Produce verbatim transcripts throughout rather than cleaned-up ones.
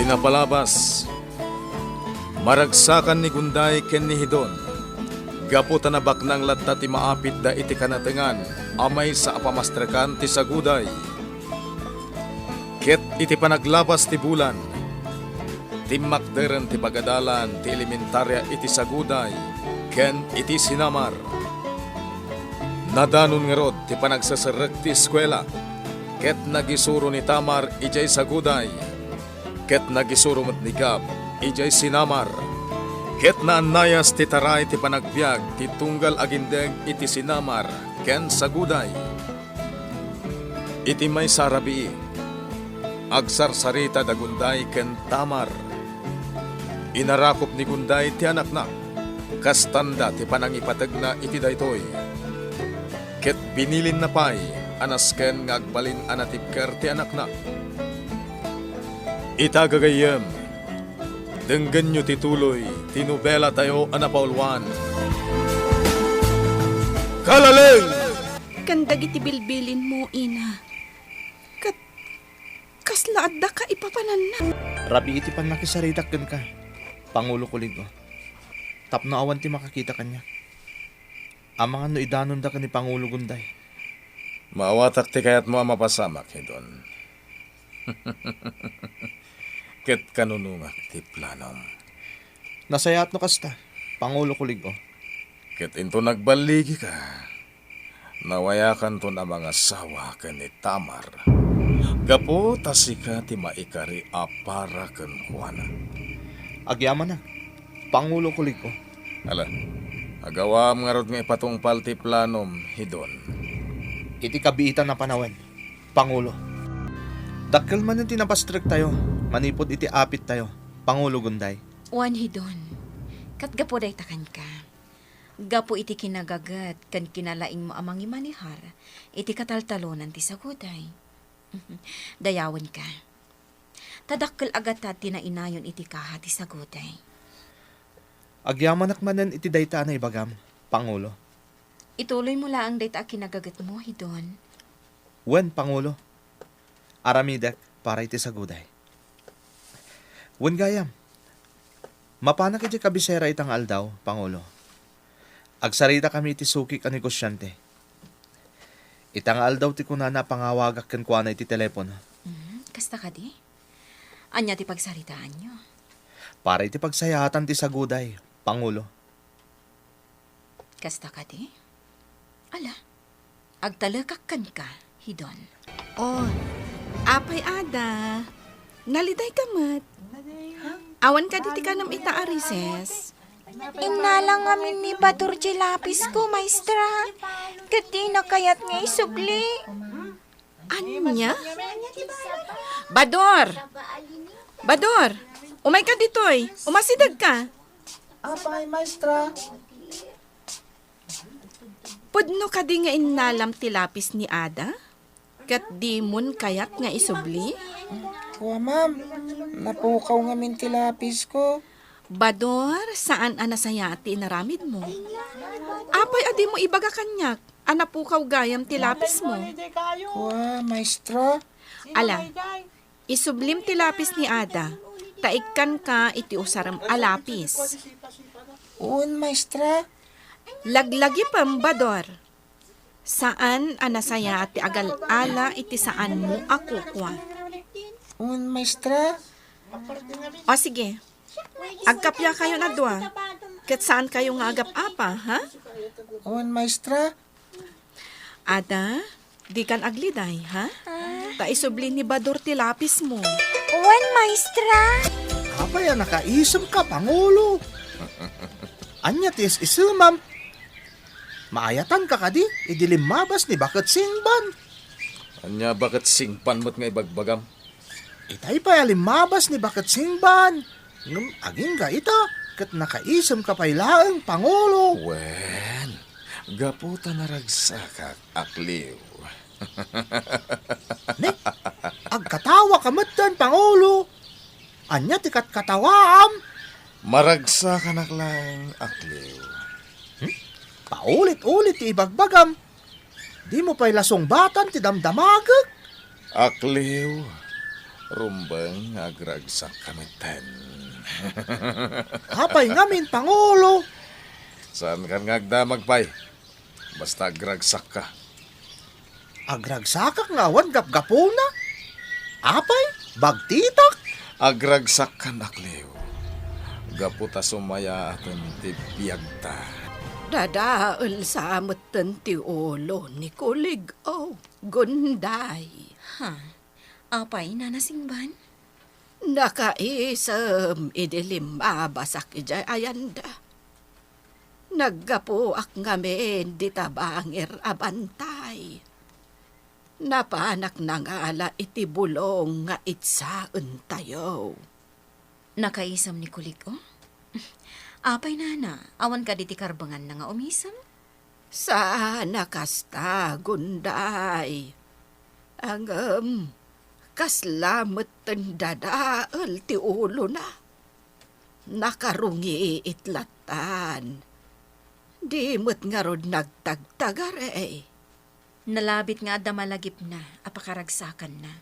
Napalabas, maragsakan ni Gunday ken ni Hidon, gapu ta nabaknang latta ti maapitda iti kanatengan a maysa a pamastrekan ti Saguday. Ket iti panaglabas ti bulan, timmakderen ti pagadalan ti elementaria iti Saguday ken iti Sinamar. Nadanon ngarud ti panagseserrek ti eskuela, ket nagisuro ni Tamar idiay Saguday, ket nagisuro met ni Gab idiay Sinamar. Ket naannayas ti taray ti panagbiag ti tunggal agindeg iti Sinamar ken Saguday. Iti maysa a rabii, agsarsarita da Gunday ken Tamar. Inarakop ni Gunday ti anakna. Kastanda ti panangipategna iti daytoy. Ket binilinna pay a nasken nga agbalin a natibker ti anakna. Ita gagayyem, denggenyo ti tuloy ti nobelatayo a napauluan. Kalaleng! Ken dagiti bilbilinmo, ina. Ket kasla addaka ipapananna. Rabii ti pannakisaritak kenka, Pangulo Kuligo. Tapno awan ti makakita kaniak. Amangan no idanonda ken ni Pangulo Gunday. Maawatak ti kayatmo a mapasamak, Hidon. Ket kanunongak ti planom. Nasayaat no kasta, Pangulo Kuligo. Ket inton nagballigika, nawayakanton a mangasawa ken ni Tamar, gapu ta sika ti maikari a para kenkuana. Agyamanak, Pangulo Kuligo. Ala, agawam ngarud nga ipatungpal ti planom, Hidon. Iti kabiitan a panawen, Pangulo. Dakkel manen ti napastrektayo manipud iti apittayo, Pangulo Gunday. Wen, Hidon, ket gapu dayta kenka. Gapu iti kinagaget ken kinalaingmo a mangimanehar iti kataltalonan ti Saguday. Dayawenka. Ta dakkel a gatad ti nainayon iti kaha ti Saguday. Agyamanak manen iti dayta a naibagam, Pangulo. Ituloymo laeng dayta a kinagagetmo, Hidon. Wen, Pangulo. Aramidek para iti Saguday. Wen gayam, mapanak idiay kabisera ita nga aldaw, Pangulo. Agsaritakami iti sukik a negosiante. Ita nga aldaw ti kunana a pangawagak kenkuana iti telepono. Mm, kasta kadi? Ania ti pagsaritaanyo? Para iti pagsayaatan ti Saguday, Pangulo. Kasta kadi? Ala, agtalekak kenka, Hidon. Oh, apay, Ada? Nalidayka met? Awan kadi ti kanem ita a recess? Innala ngamin ni Bador ti lapisko, maestra. Ket dina kayat nga isubli. Ania? Bador! Bador! Umayka ditoy! Umasidegka! Apay, maestra? Pudno kadi nga innalam ti lapis ni Ada? Ket dimon kayat nga isubli? Kua, ma'am. Napukaw ngamin ti lapisko. Bador, saan a nasayaat ti inaramidmo. Apay a dimo ibaga kaniak a napukaw gayam ti lapismo? Kua, maestra. Ala, isublim ti lapis ni Ada, ta ikkanka iti usarem a lapis. Wen, maestra. Laglagipem, Bador. Saan a nasayaat ti agal-ala iti saanmo a kukua. Wen, maestra. O sige, agkapiakayon a dua, ket saankayo nga agap-apa, ha? Wen, maestra. Ada, dikan agliday, ha? Ah. Ta isubli ni Bador ti lapismo. Wen, maestra. Apay a nakaisemka, Pangulo? Ania ti is-isemam? Maayatanka kadi idi limmabas ni Baket Singban? Ania Baket Singban met nga ibagbagam? Itay pay a limmabas ni Baket Singban. Ngem agingga ita, ket nakaisemka pay laeng, Pangulo. Wen, gapu ta naragsakak, Akliw. Ne, agkatawaka metten, Pangulo. Ania ti katkatawaam? Maragsakanak laeng, Akliw. Hmm? Paulit-ulit ti ibagbagam. Dimo pay la sungbatan ti damdamagek. Akliw, Rumbeng nga agragsakka metten. Apay ngamin, Pangulo? Saankan nga agdamag pay. Basta agragsakka. Agragsakak nga awan gapgapuna? Apay, bagtitak? Agragsakkan, Akleo. Gapu ta sumayaaten ti biagta. Dadael sa metten ti ulo ni Kulig-o, Gunday. Ha? Apay, Nana Singban? Nakaisem idi limmabasak idiay ayanda. Naggapuak ngamin dita bangir a bantay. Napanak nangala iti bulong nga itsaentayo. Nakaisem ni Kulig-o? Apay, Nana, awan kadi ti karbenganna nga umisem? Saan a kasta, Gunday. Ngem, kasla metten dadael ti ulona. Nakarungiit lattan. Di met ngarud nagtagtagarey. Nalabit nga adda malagipna a pakaragsakanna.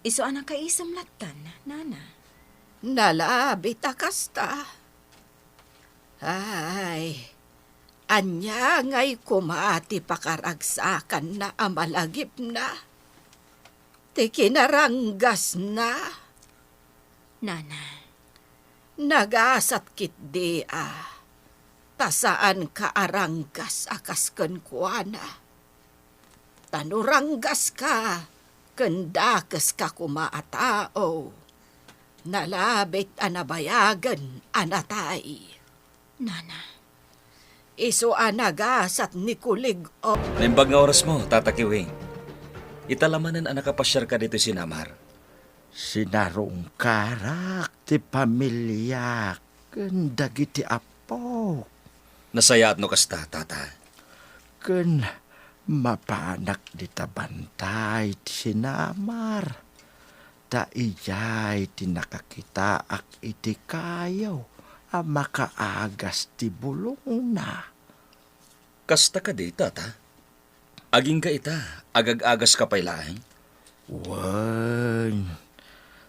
Isu a nakaisem lattan, Nana. Nalabit a kasta. Ay, ania ngay koma ti pakaragsakanna a malagipna? Ti kinaranggasna? Nana. Nagasat ketdi a, ta saanka a ranggas a kas kenkuana. Ta no ranggaska ken dakeska koma a tao, nalabit a nabayagen a natay. Nana, isu a nagasat ni Kulig-o. Naimbag nga orasmo, Tata Kiwing. Ita la manen a nakapasiarka ditoy sinamar. Sinarungkarak ti pamiliak ken dagiti appok. Nasayaat no kasta, Tata. Ken mapanak dita bantay ti sinamar, ta idiay ti nakakitaak iti kayo a makaagas ti bulongna. Kasta kadi, Tata? Agingga ita, agag-agaska pay laeng? Wen,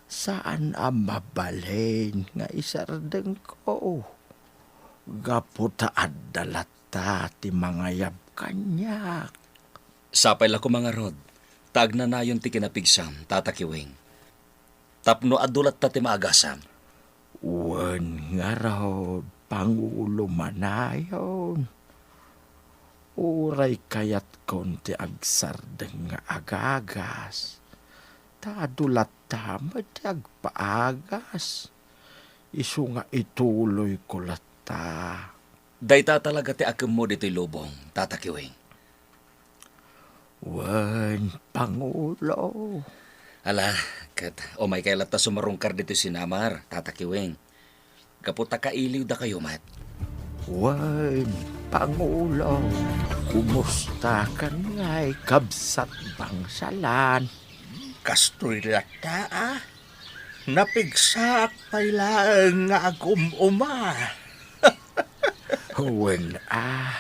saan a mabalin nga isardengko. Gapu ta adda latta ti mangayab kaniak. Sapay la koma ngarud, ta agnanayon ti kinapigsam, Tata Kiwing. Tapno adu latta ti maagasam. Wen ngarud, Pangulo, manayon. Uray kayatkon ti agsardeng nga agagas, ta adu latta met ti agpaagas. Isu nga ituloyko latta. Dayta talaga ti akemmo ditoy lubong, Tata Kiwing. Wen, Pangulo. Ala, ket umaykay latta sumarungkar ditoy sinamar, Tata Kiwing. Gapu ta kailiwdakayo met. Wen, Pangulo. Kumustakan ngay, Kabsat Bangsalan? Kastoy latta, a. Napigsaak pay laeng nga agum-uma. Wen a,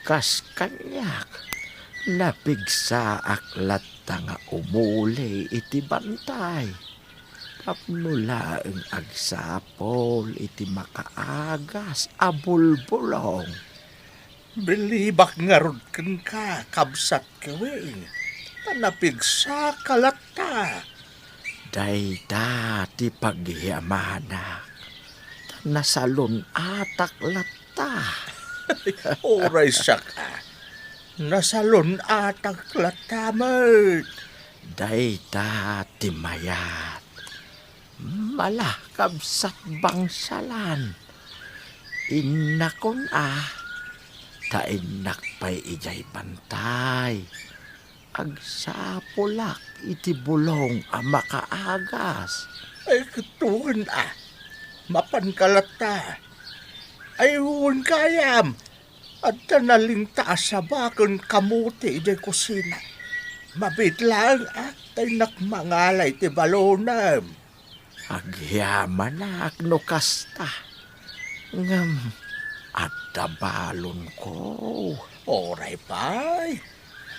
kas kaniak, napigsaak latta nga umuli iti bantay. Tapno laeng agsapul iti makaagas a bulbulong. Bilibak ngarud kenka, Kabsat Kiwing, ta napigsaak latta. Dayta ti pagyamanak, ta nasalun-atak latta. Uray saka, nasalun-atak latta met. Dayta ti mayat. Mala, Kabsat Bangsalan. Innakon a, ta innak pay idiay bantay. Agsapulak iti bulong a makaagas. Ay, wen a. Mapanka latta. Ay, wen gayam. Adda nalingta a saba ken kamote idiay kusina. Mabiit laeng a, ta innak mangala iti balonem. Agyamanak no kasta. Ngem adda balonko. Uray pay.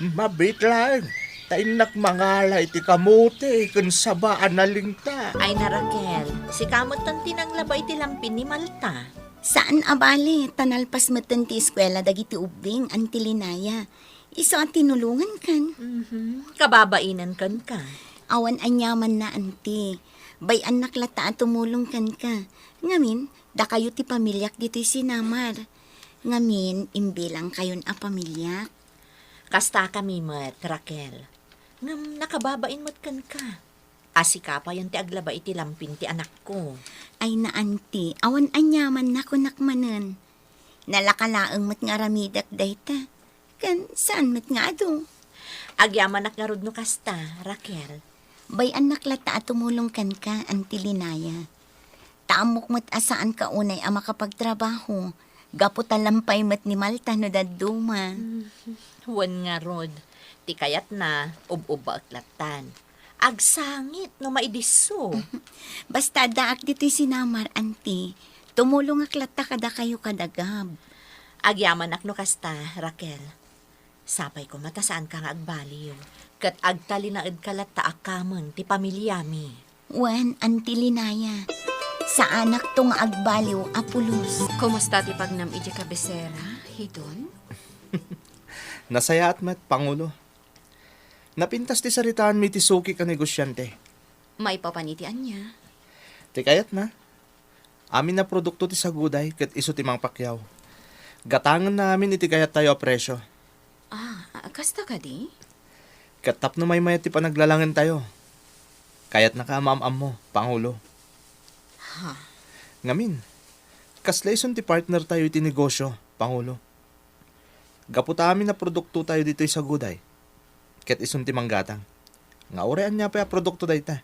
Mabiit laeng. Ta innak mangala iti kamote ken saba a nalingta. Ay na, Raquel, sika metten ti nanglaba iti lampin ni Malta. Saan a bale, ta nalpas metten ti eskuela dagiti ubbing, Auntie Linaya. Isu a tinulongankan. Mhm. Kababainankanka. Awan aniamanna, Auntie. Bay-annak latta a tumulong kenka. Ngamin, dakayo ti pamiliak ditoy sinamar. Ngamin, imbilangkayon a pamiliak. Kastakami met, Raquel. Ngem nakababain met kenka. A sika payen ti aglaba iti lampin ti anakko. Ay na, Auntie, awan aniamanna kunak manen. Nalaka laeng met nga aramidek dayta. Ken saan met nga adu. Agyamanak ngarud no kasta, Raquel. Bay-annak latta a tumulong kenka, Auntie Linaya. Ta ammok met a saanka unay a makapagtrabaho, gapu ta lampay met ni Malta no dadduma. Mm, wen ngarud, ti kayatna, ub-ubbaek lattan. Agsangit no maidisso. Basta addaak ditoy sinamar, Auntie. Tumulongak latta kadakayo kadagab. Agyamanak no kasta, Raquel. Sapay koma ta saanka nga agbaliw, ket agtalinaedka latta a kameng ti pamiliami. Wen, Auntie Linaya, saanakto nga agbaliw a pulos. Kumusta ti pagnam idiay kabisera, Hidon? Nasayaat met, Pangulo. Napintas ti saritaanmi iti suki a negosiante. Maipapan iti ania? Ti kayatna, amin a produkto ti saguday ket isu ti mangpakyaw. Gatangenna amin iti kayattayo a presio. Ah, ah, kasta kadi? Ket tapno maymayat ti panaglalangentayo, kayatnaka a maam-ammo, Pangulo. Ha? Ngamin, kasla isun ti partnertayo iti negosio, Pangulo? Gapu ta amin a produktotayo ditoy saguday, ket isun ti manggatang. Nga uray ania pay a produkto dayta.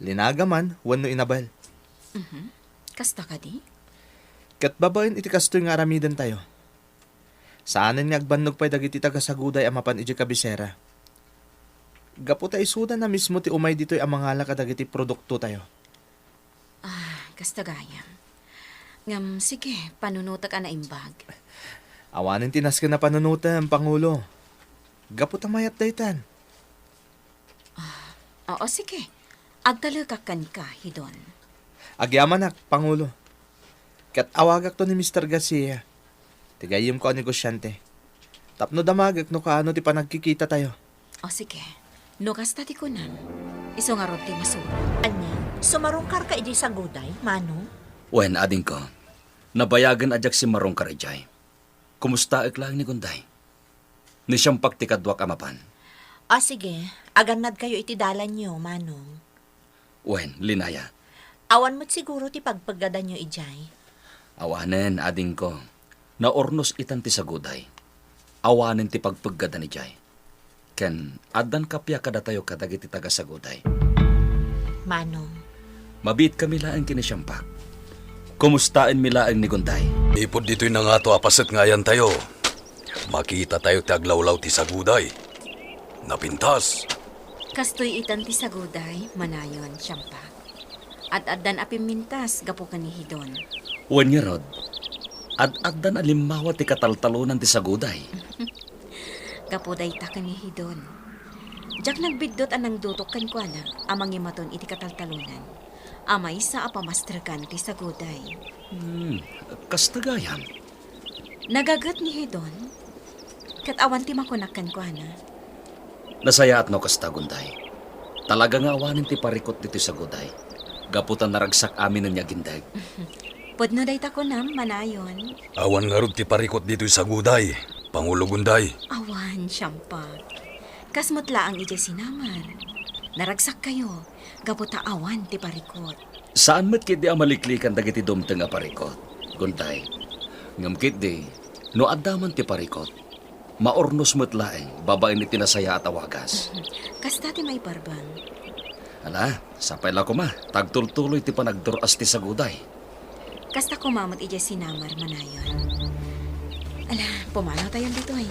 Linaga man wenno inabel. Mhm. Kasta kadi? Ket babaen iti kastoy nga aramidentayo, saanen nga agbannog pay dagiti taga-saguday a mapan idiay kabisera. Gapu ta isuda a mismo ti umay ditoy a mangala kadagiti produktotayo. Ah, kasta gayam. Ngem, sige, panunotek a naimbag. Awanen ti nasken a panunotem, Pangulo. Gapu ta mayat daytan. Ah, oo, sige. Agtalekak kenka, Hidon. Agyamanak, Pangulo. Ket awagakto ni Mister Garcia. Ti gayyemko a negosiante. Tapno damagek no kaano ti panagkikitatayo. O sige, no kasta ti kunam, isu ngarud ti masurot. Ania, sumarungkarka idiay saguday, Manong? Wen, adingko. Nabayagen a diak simmarungkar idiay. Kumustaek laeng ni Gunday? Ni Siampak ti kaduak a mapan. O sige, agannadkayo iti dalanyo, Manong. Wen, Linaya. Awan met siguro ti pagpeggadanyo idiay. Awanen, adingko. Naurnos itan ti saguday. Awanen ti pagpeggadan idiay. Ken addan kappia kadatayo kadagiti taga-saguday. Manong. Mabiitkami laeng ken ni Siampak. Kumustaenmi laeng ni Gunday? Ipud ditoy nangato a paset nga ayantayo, makitatayo ti aglawlaw ti saguday. Napintas. Kastoy itan ti saguday, manayon, Siampak. Ad-addan a pimmintas gapu ken ni Hidon. Wen ngarud, ad-addan a limmawa ti kataltalonan ti saguday. Gapu dayta ken ni Hidon. Diak nagbiddut a nangdutok kenkuana a mangimaton iti kataltalonan a maysa a pamastrekan ti saguday. Hmm, kasta gayam. Nagaget ni Hidon, ket awan ti makunak kenkuana. Nasayaat no kasta, Gunday. Talaga nga awanen ti parikut ditoy saguday. Gapu ta naragsak aminen nga agindeg. Pudno dayta kunam, manayon. Awan ngarud ti parikut ditoy saguday, Pangulo Gunday. Awan, Siampak. Kas met laeng idiay sinamar. Naragsakkayo, gapu ta awan ti parikut. Saan met ketdi a maliklikan dagiti dumteng a parikut, Gunday. Ngem ketdi, no adda man ti parikut, maurnos met laeng babaen iti nasayaat a wagas. Kasta ti maiparbeng. Ala, sapay la koma, ta agtultuloy ti panagdur-as ti saguday. Kasta koma met idiay sinamar, manayon. Ala, pumanawtayon ditoy.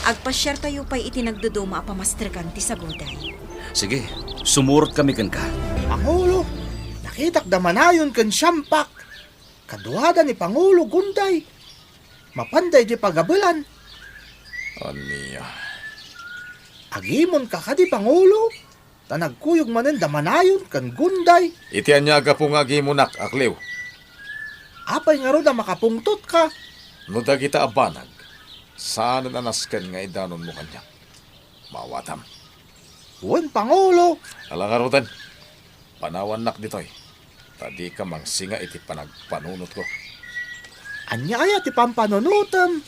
Agpasiartayo pay iti nagduduma a pamastrekan ti saguday. Sige, sumurotkami kenka. Pangulo, nakitak da manayon ken Siampak. Kaduada ni Pangulo Gunday. Mapanda idiay pagabelan. Ania? Agimonka kadi, Pangulo? Ta nagkuyog manen da Manayon ken Gunday. Iti ania a gapu nga agimunak, Akliw? Apay ngarud a makapungtotka? No dagita a banag, saanen a nasken nga idanonmo kaniak. Maawatam. Wen, Pangulo. Ala ngaruden, panawannak ditoy, ta dika mangsinga iti panagpanunotko. Ania aya ti pampanunotem?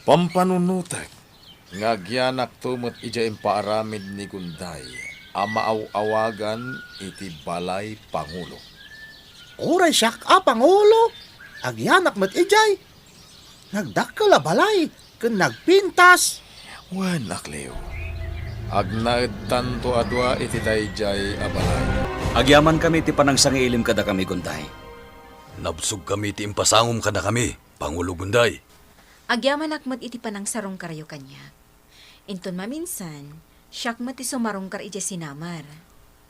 Pampanunotek nga agyanakto met idiay impaaramid ni Gunday a maaw-awagan iti balay pangulo. Uray siak a pangulo, agyanak met idiay. Nagdakkel a balay ken nagpintas. Wen, Akliw, agnaedtanto a dua iti daydiay a balay. Agyamankami iti panangsangiilim kadakami, Gunday. Nabsogkami iti impasangom kadakami, Pangulo Gunday. Agyamanak met iti panangsarungkaryo kaniak. Inton maminsan, siak met ti sumarungkar idiay sinamar.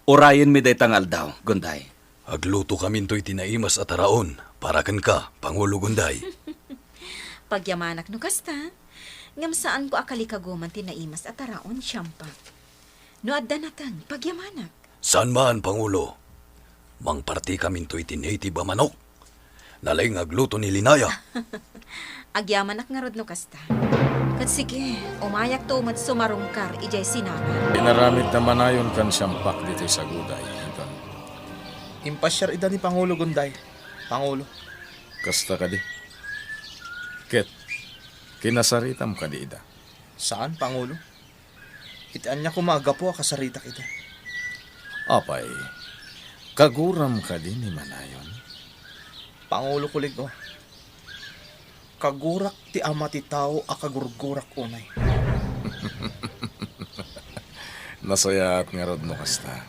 Urayenmi dayta nga aldaw, Gunday. Aglutokaminto iti naimas a taraon para kenka, Pangulo Gunday. Pagyamanak no kasta, ngem saanko a kalikaguman ti naimas a taraon, Siampak. No adda nateng, pagyamanak. Saan man, Pangulo. Mangpartikaminto iti native a manok. Nalaing nga agluto ni Linaya. Agyamanak ngarud no kasta. Ket sige, umayakto met sumarungkar idiay sinamar. Inaramid da Manayon ken Siampak ditoy saguday, Hidon. Impasiar ida ni Pangulo Gunday, Pangulo. Kasta kadi? Ket kinasaritam kadi ida? Saan, Pangulo. Iti ania koma a gapu a kasaritak ida. Apay, kaguram kadi ni Manayon? Pangulo Kulig-o, kagurak ti ama ti tao a kagurgurak unay. Nasayaat ngarud no kasta.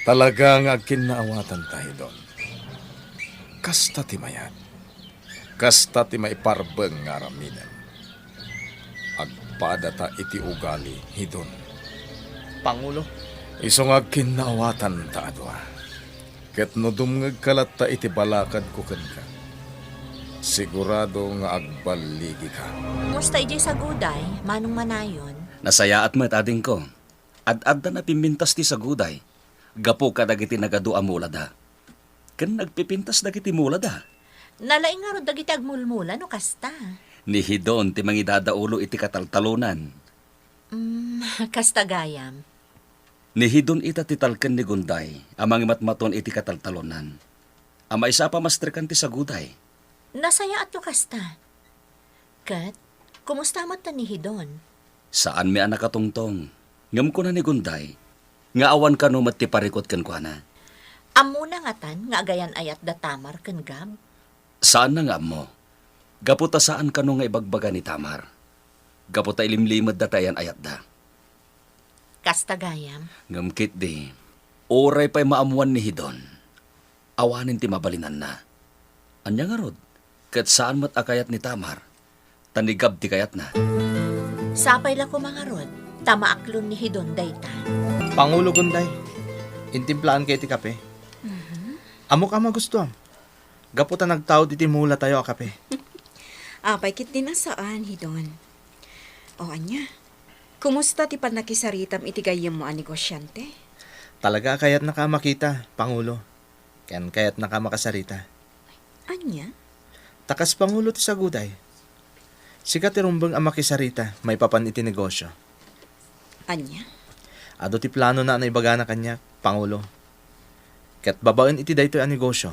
Talaga nga agkinnaawatanta, Hidon. Kasta ti mayat. Kasta ti maiparbeng nga aramiden. Agpadata iti ugali, Hidon. Pangulo. Isu nga agkinnaawatanta a dua. Ket no dumngegka latta iti balakadko kenka, sigurado nga agballigika. Kumusta idiay saguday, Manong Manayon? Nasayaat met, adingko. Ad-adda napimmintas ti saguday, gapu kadagiti nagadu a mulada. Ken nagpipintas dagiti mulada. Nalaing ngarud dagiti agmulmula no kasta. Ni Hidon ti mangidadaulo iti kataltalonan. Mm, kasta gayam. Ni Hidon ita ti talken ni Gunday a mangimatmaton iti kataltalonan. A maisa a pamastrekan ti saguday. Nasayaatyo kasta. Ket, kumusta met ni Hidon? Saanmi a nakatungtong. Ngem kuna ni Gunday, nga awan kano met ti parikut kenkuana. Ammona ngatan nga agayan-ayat da Tamar ken Gab? Saanna nga ammo. Gapu ta saan kano nga ibagbaga ni Tamar. Gapu ta ilimlimedda ti ayan-ayatda. Kasta gayam. Ngem ketdi, uray pay maammoan ni Hidon, awanen ti mabalinanna. Ania ngarud, ket saan met a kayat ni Tamar, ta ni Gab ti kayatna. Sapay la koma ngarud, ta maaklon ni Hidon dayta. Pangulo Gunday, intimplaanka iti kape. Mhm. Ammok a magustuam. Gapu ta nagtaud iti mulatayo a kape. Apay ketdin a saan, Hidon. O ania, kumusta ti pannakisaritam iti gayyemmo a negosiante? Talaga a kayatnaka a makita, Pangulo. Ken kayatnaka a makasarita. Ania? Ta kas pangulo ti saguday, sika ti rumbeng a makisarita maipapan iti negosio. Ania? Adu ti planona a naibagana kaniak, Pangulo. Ket babaen iti daytoy a negosio,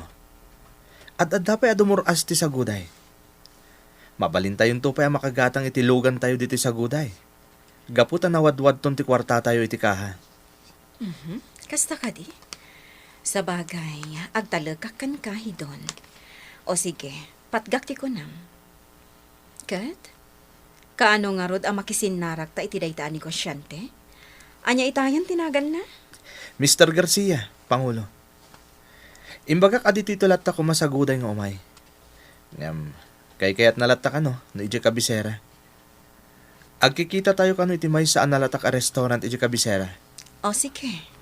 ad-adda pay a dumur-as ti saguday. Mabalintayonto pay a makagatang iti lugantayo ditoy saguday, gapu ta nawadwadton ti kuartatayo iti kaha. Mhm. Kasta kadi? Sabagay, agtalekak kenka, Hidon. O sige, patgak ti kunam. Ket, kaano ngarud a makisinnarakta iti dayta a negosiante? Ania itayen ti naganna? Mister Garcia, Pangulo. Imbagak a ditoyto latta koma saguday nga umay. Ngem, kaykayatna latta kano no idiay kabisera? Agkikitatayo kano iti maysa a nalatak a restaurant idiay kabisera? O, sige.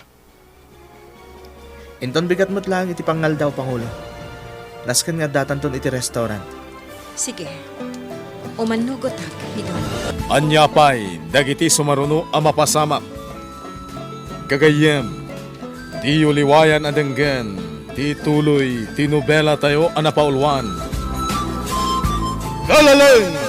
Inton bigat met laeng iti pangaldaw, Pangulo. Nasken nga addatanton iti restaurant. Sige. Umannugotak, Pidon. Ania pay dagiti sumaruno a mapasamak? Gagayyem, diyo liwayan a denggen ti tuloy ti nobelatayo a napauluan. Kalaleng!